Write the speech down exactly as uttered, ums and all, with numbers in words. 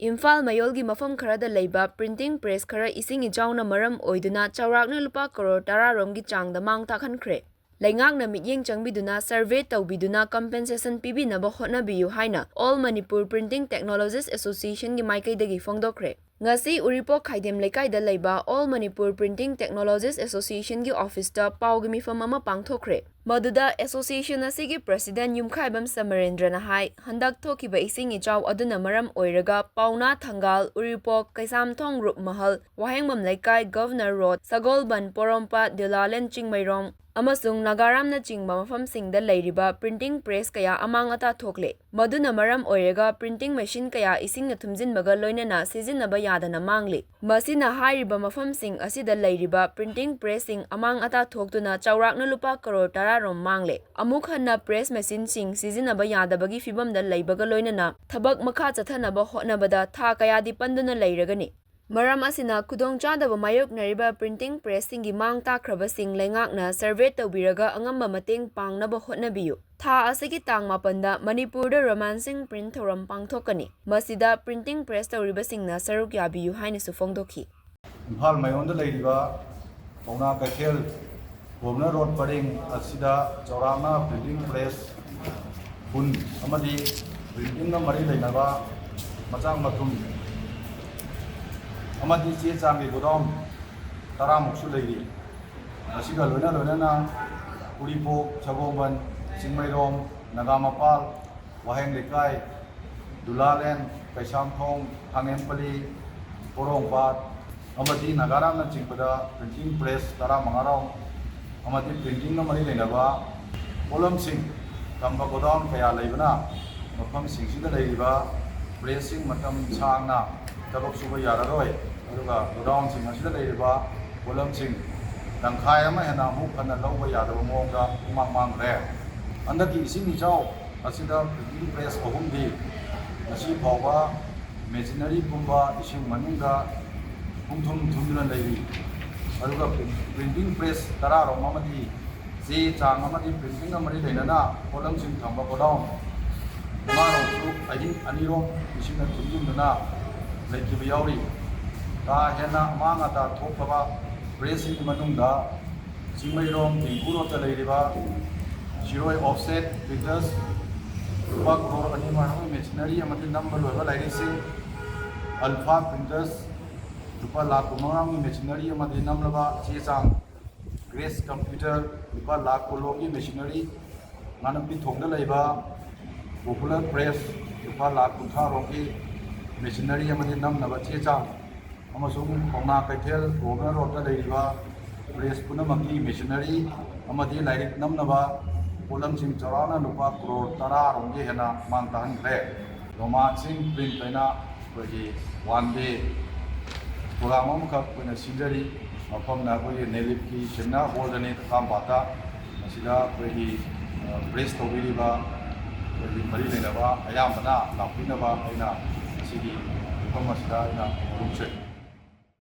ꯏꯝꯐꯥꯜ ꯃꯌꯣꯜꯒꯤ ꯃꯐꯝ ꯈꯔꯗ ꯂꯩꯕ printing press ꯈꯔ ꯏꯁꯤꯡ ꯏꯆꯥꯎꯅ ꯃꯔꯝ ꯑꯣꯏꯗꯨꯅ ꯆꯥꯎꯔꯥꯛꯅ ꯂꯨꯄꯥ ꯀꯔꯣꯔ ꯇꯔꯥ ꯔꯣꯝꯒꯤ ꯆꯥꯡꯗ ꯃꯥꯡ ꯇꯥꯛꯍꯟꯈ꯭ꯔꯦ꯫ ꯂꯩꯉꯥꯛꯅ ꯃꯤꯠꯌꯦꯡ ꯆꯪꯕꯤꯗꯨꯅ survey ꯇꯧꯕꯤꯗꯨꯅ compensation ꯄꯤꯕꯤꯅꯕ ꯍꯣꯠꯅꯕꯤꯌꯨ ꯍꯥꯏꯅ All Manipur Printing Technologies Association ꯒꯤ ꯃꯥꯏꯀꯩꯗꯒꯤ ꯐꯣꯡꯗꯣꯛꯈ꯭ꯔꯦ꯫ ꯉꯁꯤ ꯎꯔꯤꯄꯣꯛ ꯈꯥꯏꯗꯦꯝ ꯂꯩꯀꯥꯏꯗ ꯂꯩꯕ All Manipur Printing Technologies Association ꯒꯤ office ꯇ ꯄꯥꯎꯒꯤ ꯃꯤꯐꯝ ꯑꯃ ꯄꯥꯡꯊꯣꯛꯈ꯭ꯔꯦ꯫ ꯃꯗꯨꯗ association ꯑꯁꯤꯒꯤ president ꯌꯨꯝꯈꯥꯏꯕꯝ ꯁꯃꯔꯦꯟꯗ꯭ꯔꯅ ꯍꯥꯏ, ꯍꯟꯗꯛ ꯊꯣꯛꯈꯤꯕ ꯏꯁꯤꯡ ꯏꯆꯥꯎ ꯑꯗꯨꯅ ꯃꯔꯝ ꯑꯣꯏꯔꯒ ꯄꯥꯎꯅꯥ ꯊꯪꯒꯥꯜ, ꯎꯔꯤꯄꯣꯛ, ꯀꯩꯁꯥꯝꯊꯣꯡ ꯔꯨꯞꯃꯍꯜ, ꯋꯥꯍꯦꯡꯕꯝ ꯂꯩꯀꯥꯏ, Governor Road, ꯁꯒꯣꯜꯕꯟ, ꯄꯣꯔꯣꯝꯄꯥꯠ, ꯗꯨꯂꯥꯂꯦꯟ, ꯆꯤꯡꯃꯩꯔꯣꯡ ꯑꯃꯁꯨꯡ ꯅꯥꯒꯥꯔꯥꯝꯅꯆꯤꯡꯕ ꯃꯐꯝꯁꯤꯡꯗ ꯂꯩꯔꯤꯕ printing press ꯀꯌꯥ ꯑꯃꯥꯡ ꯑꯇꯥ ꯊꯣꯛꯂꯦ꯫ ꯃꯗꯨꯅ ꯃꯔꯝ ꯑꯣꯏꯔꯒ printing machine ꯀꯌꯥ ꯏꯁꯤꯡꯅ ꯊꯨꯝꯖꯤꯟꯕꯒ ꯂꯣꯏꯅꯅ ꯁꯤꯖꯤꯟꯅꯕ ꯌꯥꯗꯅ ꯃꯥꯡꯂꯤ꯫ ꯃꯁꯤꯅ ꯍꯥꯏꯔꯤꯕ ꯃꯐꯝꯁꯤꯡ ꯑꯁꯤꯗ ꯂꯩꯔꯤꯕ printing press ꯁꯤꯡ ꯑꯃꯥꯡ ꯑꯇꯥ ꯊꯣꯛꯇꯨꯅ ꯆꯥꯎꯔꯥꯛꯅ ꯂꯨꯄꯥ ꯀꯔꯣꯔ ꯇꯔꯥ ꯔꯣꯝ ꯃꯥꯡꯂꯦ꯫ ꯑꯃꯨꯛ ꯍꯟꯅ press machine ꯁꯤꯡ ꯁꯤꯖꯤꯟꯅꯕ ꯌꯥꯗꯕꯒꯤ ꯐꯤꯕꯝꯗ ꯂꯩꯕꯒ ꯂꯣꯏꯅꯅ ꯊꯕꯛ ꯃꯈꯥ ꯆꯠꯊꯅꯕ ꯍꯣꯠꯅꯕꯗ ꯊꯥ ꯀꯌꯥꯗꯤ ꯄꯟꯗꯨꯅ ꯂꯩꯔꯒꯅꯤ꯫ ꯃꯔꯝ ꯑꯁꯤꯅ ꯈꯨꯗꯣꯡꯆꯥꯗꯕ ꯃꯥꯌꯣꯛꯅꯔꯤꯕ printing press ꯁꯤꯡꯒꯤ ꯃꯥꯡ ꯇꯥꯛꯈ꯭ꯔꯕꯁꯤꯡ ꯂꯩꯉꯥꯛꯅ survey ꯇꯧꯕꯤꯔꯒ ꯑꯉꯝꯕ ꯃꯇꯦꯡ ꯄꯥꯡꯅꯕ ꯍꯣꯠꯅꯕꯤꯌꯨ꯫ ꯊꯥ ꯑꯁꯤꯒꯤ ꯇꯥꯡ ꯃꯥꯄꯟꯗ ꯃꯅꯤꯄꯨꯔꯗ ꯔꯣꯃꯥꯟꯁꯤꯡ print ꯊꯧꯔꯝ ꯄꯥꯡꯊꯣꯛꯀꯅꯤ꯫ ꯃꯁꯤꯗ printing press ꯇꯧꯔꯤꯕꯁꯤꯡꯅ ꯁꯔꯨꯛ ꯌꯥꯕꯤꯌꯨ ꯍꯥꯏꯅꯁꯨ ꯐꯣꯡꯗꯣꯛꯈꯤ꯫ ꯏꯝꯐꯥꯜ ꯃꯌꯣꯟꯗ ꯂꯩꯔꯤꯕ ꯄꯥꯎꯅꯥ ꯀꯩꯊꯦꯜ, Governor Road ꯄꯔꯦꯡ ꯑꯁꯤꯗ ꯆꯥꯎꯔꯥꯛꯅ printing press ꯀꯨꯟ ꯑꯃꯗꯤ printing ꯒ ꯃꯔꯤ ꯂꯩꯅꯕ ꯃꯆꯥꯛ ꯃꯊꯨꯝ ꯑꯃꯗꯤ ꯆꯦ ꯆꯥꯡꯒꯤ godown ꯇꯔꯥꯃꯨꯛꯁꯨ ꯂꯩꯔꯤ꯫ ꯃꯁꯤꯒ ꯂꯣꯏꯅ ꯂꯣꯏꯅꯅ ꯎꯔꯤꯄꯣꯛ, ꯁꯒꯣꯜꯕꯟ, ꯆꯤꯡꯃꯩꯔꯣꯡ, ꯅꯒꯥꯃꯄꯥꯜ, ꯋꯥꯍꯦꯡ ꯂꯩꯀꯥꯏ, ꯗꯨꯂꯥꯂꯦꯟ, ꯀꯩꯁꯥꯝꯊꯣꯡ, ꯈꯥꯉꯦꯝꯄꯂꯤ, ꯄꯣꯔꯣꯝꯄꯥꯠ ꯑꯃꯗꯤ ꯅꯥꯒꯥꯔꯥꯝꯅꯆꯤꯡꯕꯗ printing press ꯇꯔꯥꯃꯉꯥ ꯔꯣꯝ ꯑꯃꯗꯤ printing ꯒ ꯃꯔꯤ ꯂꯩꯅꯕ ꯄꯣꯠꯂꯝꯁꯤꯡ ꯊꯝꯕ godown ꯀꯌꯥ ꯂꯩꯕꯅ, ꯃꯐꯝꯁꯤꯡꯁꯤꯗ ꯂꯩꯔꯤꯕ press ꯁꯤꯡ ꯃꯇꯝ ꯁꯥꯡꯅ ꯊꯕꯛ ꯁꯨꯕ ꯌꯥꯔꯔꯣꯏ꯫ ꯑꯗꯨꯒ godown ꯁꯤꯡ ꯑꯁꯤꯗ ꯂꯩꯔꯤꯕ ꯄꯣꯠꯂꯝꯁꯤꯡ ꯇꯪꯈꯥꯏ ꯑꯃ ꯍꯦꯟꯅ ꯑꯃꯨꯛ ꯍꯟꯅ ꯂꯧꯕ ꯌꯥꯗꯕ ꯃꯑꯣꯡꯗ ꯄꯨꯡꯃꯥꯡ ꯃꯥꯡꯈ꯭ꯔꯦ꯫ ꯍꯟꯗꯛꯀꯤ ꯏꯁꯤꯡ ꯏꯆꯥꯎ ꯑꯁꯤꯗ printing press ꯑꯍꯨꯝꯗꯤ ꯉꯁꯤ ꯐꯥꯎꯕ machinery ꯄꯨꯝꯕ ꯏꯁꯤꯡ ꯃꯅꯨꯡꯗ ꯄꯨꯡꯊꯨꯝ ꯊꯨꯝꯗꯨꯅ ꯂꯩꯔꯤ꯫ ꯑꯗꯨꯒ printing press ꯇꯔꯥ ꯔꯣꯝ ꯑꯃꯗꯤ ꯆꯦ ꯆꯥꯡ ꯑꯃꯗꯤ printing ꯒ ꯃꯔꯤ ꯂꯩꯅꯅ ꯄꯣꯠꯂꯝꯁꯤꯡ ꯊꯝꯕ godown ꯃꯉꯥꯔꯣꯝꯁꯨ ꯑꯍꯤꯡ ꯑꯅꯤꯔꯣꯝ ꯏꯁꯤꯡꯅ ꯊꯨꯝꯖꯤꯟꯗꯨꯅ ꯂꯩꯈꯤꯕ ꯌꯥꯎꯔꯤ꯫ ꯀꯥ ꯍꯦꯟꯅ ꯑꯃꯥꯡ ꯑꯇꯥ ꯊꯣꯛꯂꯕ ꯄ꯭ꯔꯦꯁꯁꯤꯡꯒꯤ ꯃꯅꯨꯡꯗ ꯆꯤꯡꯃꯩꯔꯣꯡ ꯗꯤꯡꯀꯨ ꯔꯣꯗꯇ ꯂꯩꯔꯤꯕ ꯁꯤꯔꯣꯏ ꯑꯣꯐꯁꯦꯠ ꯄ꯭ꯔꯤꯟꯇꯔꯁ ꯂꯨꯄꯥ ꯀ꯭ꯔꯣꯔ ꯑꯅꯤ ꯃꯈꯥꯏꯒꯤ ꯃꯦꯆꯤꯅꯔꯤ ꯑꯃꯗꯤ ꯅꯝꯕ ꯂꯣꯏꯕ ꯂꯥꯏꯔꯤꯛꯁꯤꯡ, ꯑꯜꯐꯥ ꯄ꯭ꯔꯤꯟꯇꯔꯁ ꯂꯨꯄꯥ ꯂꯥꯈ ꯀꯨꯟꯃꯉꯥꯒꯤ ꯃꯦꯆꯤꯅꯔꯤ ꯑꯃꯗꯤ ꯅꯝꯂꯕ ꯆꯦ ꯆꯥꯡ, ꯒ꯭ꯔꯦꯁ ꯀꯝꯄ꯭ꯌꯨꯇꯔ ꯂꯨꯄꯥ ꯂꯥꯈ ꯀꯨꯟꯂꯣꯝꯒꯤ ꯃꯦꯆꯤꯅꯔꯤ, ꯉꯥꯅꯝꯄꯤ ꯊꯣꯡꯗ ꯂꯩꯕ ꯄꯣꯄꯨꯂꯔ ꯄ꯭ꯔꯦꯁ ꯂꯨꯄꯥ ꯂꯥꯈ ꯀꯨꯟꯊ꯭ꯔꯥꯔꯣꯝꯒꯤ ꯃꯦꯆꯤꯅꯔꯤ ꯑꯃꯗꯤ ꯅꯝꯅꯕ ꯆꯦ ꯆꯥꯡ, ꯑꯃꯁꯨꯡ ꯄꯥꯎꯅꯥ ꯀꯩꯊꯦꯜ ꯒꯣꯕꯔꯅꯔ ꯔꯣꯗꯇ ꯂꯩꯔꯤꯕ ꯄ꯭ꯔꯦꯁ ꯄꯨꯝꯅꯃꯛꯀꯤ ꯃꯦꯆꯤꯅꯔꯤ ꯑꯃꯗꯤ ꯂꯥꯏꯔꯤꯛ ꯅꯝꯅꯕ ꯄꯣꯠꯂꯝꯁꯤꯡ ꯆꯥꯎꯔꯥꯛꯅ ꯂꯨꯄꯥ ꯀ꯭ꯔꯣꯔ ꯇꯔꯥꯔꯣꯝꯒꯤ ꯍꯦꯟꯅ ꯃꯥꯡ ꯇꯥꯛꯍꯟꯈ꯭ꯔꯦ꯫ ꯅꯣꯃꯥꯟꯁꯤꯡ ꯄ꯭ꯔꯤꯟꯠ ꯍꯥꯏꯅ ꯑꯩꯈꯣꯏꯒꯤ ꯋꯥꯟ ꯗꯦ ꯄ꯭ꯔꯣꯒ꯭ꯔꯥꯝ ꯑꯃꯈꯛ ꯑꯩꯈꯣꯏꯅ ꯁꯤꯟꯖꯔꯤ꯫ ꯃꯐꯝꯅ ꯑꯩꯈꯣꯏꯒꯤ ꯅꯦꯂꯤꯞꯀꯤ ꯁꯦꯃꯤꯅꯥꯔ ꯍꯣꯜꯗꯅꯤ, ꯀꯀꯥꯝꯄꯥꯠꯇ꯫ ꯃꯁꯤꯗ ꯑꯩꯈꯣꯏꯒꯤ, ꯑ, ꯄ꯭ꯔꯦꯁ ꯇꯧꯕꯤꯔꯤꯕ ꯑꯩꯈꯣꯏꯒꯤ ꯃꯔꯤ ꯂꯩꯅꯕ ꯑꯌꯥꯝꯕꯅ ꯂꯥꯛꯄꯤꯅꯕ ꯑꯩꯅ ꯉꯁꯤꯒꯤ ꯃꯐꯝ ꯑꯁꯤꯗ ꯑꯩꯅ ꯈꯨꯔꯨꯝꯖꯔꯤ꯫